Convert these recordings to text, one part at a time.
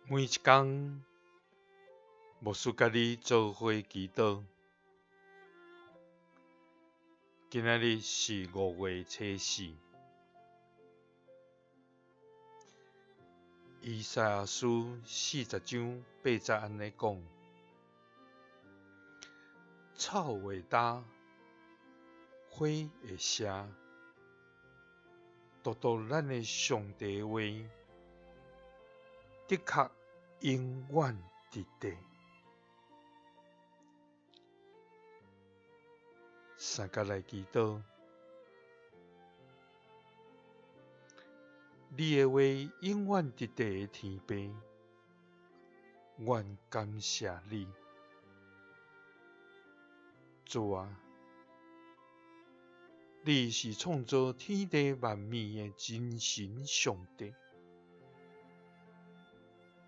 每一工，牧师佮你做伙祈祷。今仔日是5月初四，以赛亚书40章8节按呢讲：草会焦，花会谢，独独咱的上帝话，的确永远伫地。三角来祈祷，你的话永远伫地的天父，阮感谢你，主啊，你是创造天地万物的真神上帝，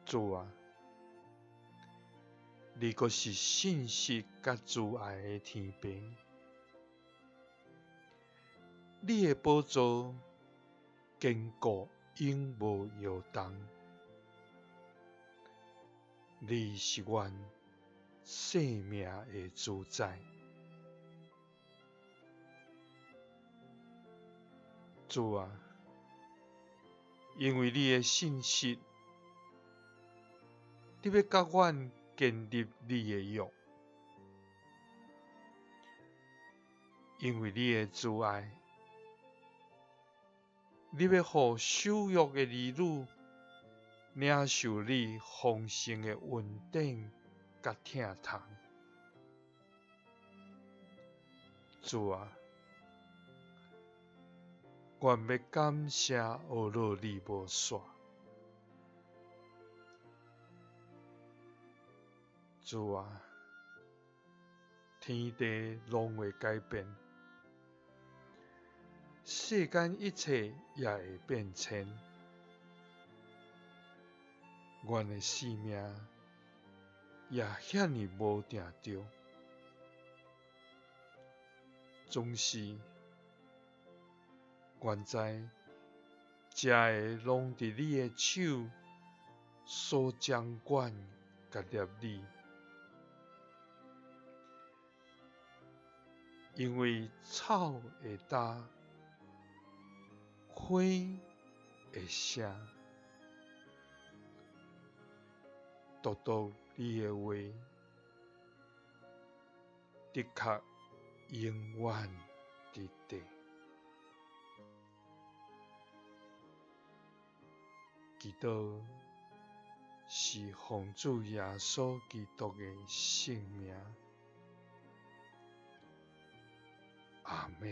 主啊，你阁是信实佮慈爱的天父，你的宝座坚固永无摇动，你是阮生命的主宰，主啊，因为你的信实，你欲佮阮建立你的约，因为你的慈爱，你欲予守约的儿女领受你丰盛的恩典佮疼痛。主啊，阮欲感谢呵咾你无煞。主啊，天地拢会改变，世间一切也会变迁，阮的性命也遐尔无定著，总是，阮知这个拢伫你的手所掌管佮立你。因为草会焦，花会谢，独独你的话，的确永远伫地。祈祷是奉主耶稣基督的圣名。阿们。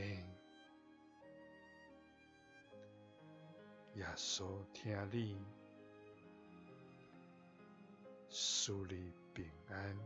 耶稣听你，赐你平安。